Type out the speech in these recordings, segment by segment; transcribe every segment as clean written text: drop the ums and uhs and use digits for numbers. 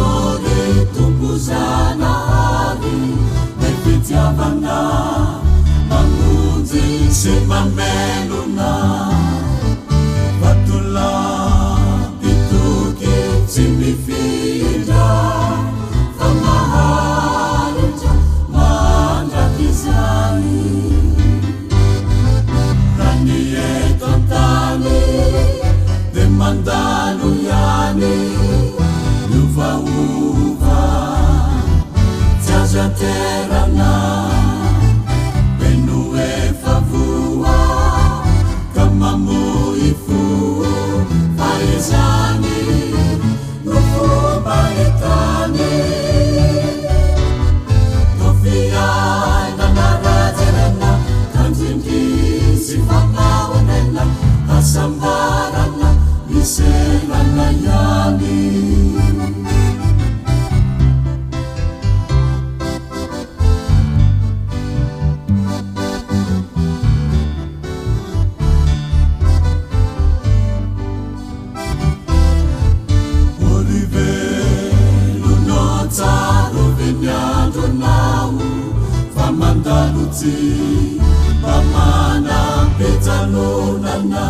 Ianao ry Tompo Zanahary be fitiavana, mamonjy sy mamelona. Vatolampy toky tsy mifindra, fa maharitra mandrakizay. Raha ny eto an-tany dia mandalo ihany, miovaova, tsy azo ianterana. Be no efa voa ka mamoy fo, fa izany no fomba ny tany. Toa fiainana rajerena, kandrindrisy fampahonena, hasambarana miserana ihany. Olombelona tsarovy ny andronao fa mandalo tsy mba manam-pijanonana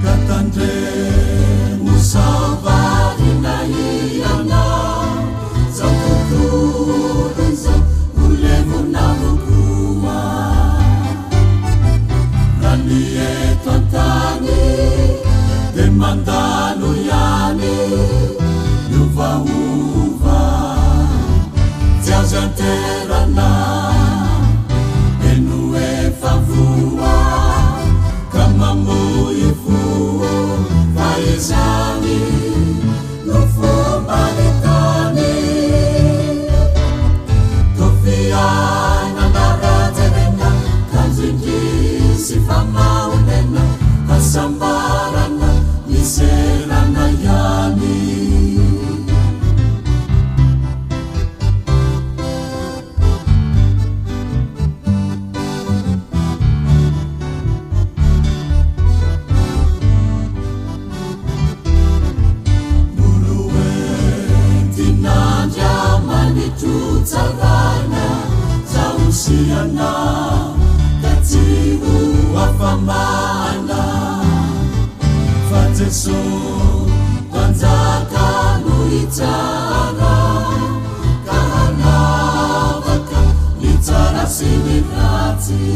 ka tandremo sao variana hianao zao tontolo izao ho levona avokoa raha ny eto an-tany dia mandalo ihany miovaova tsy azo ianterana be no efa voa ka mamoy fo fa izany no fomba ny tany toa fiainana rajerena kanjo indrisy fa mahonena hasambarana miserana ihany. Moloentin'Andriamanitro tsaraina zaho sy ianao ka tsy ho afa-mana fa Jeso Mpanjaka no hitsara ka hanavaka ny tsara sy ny ratsy.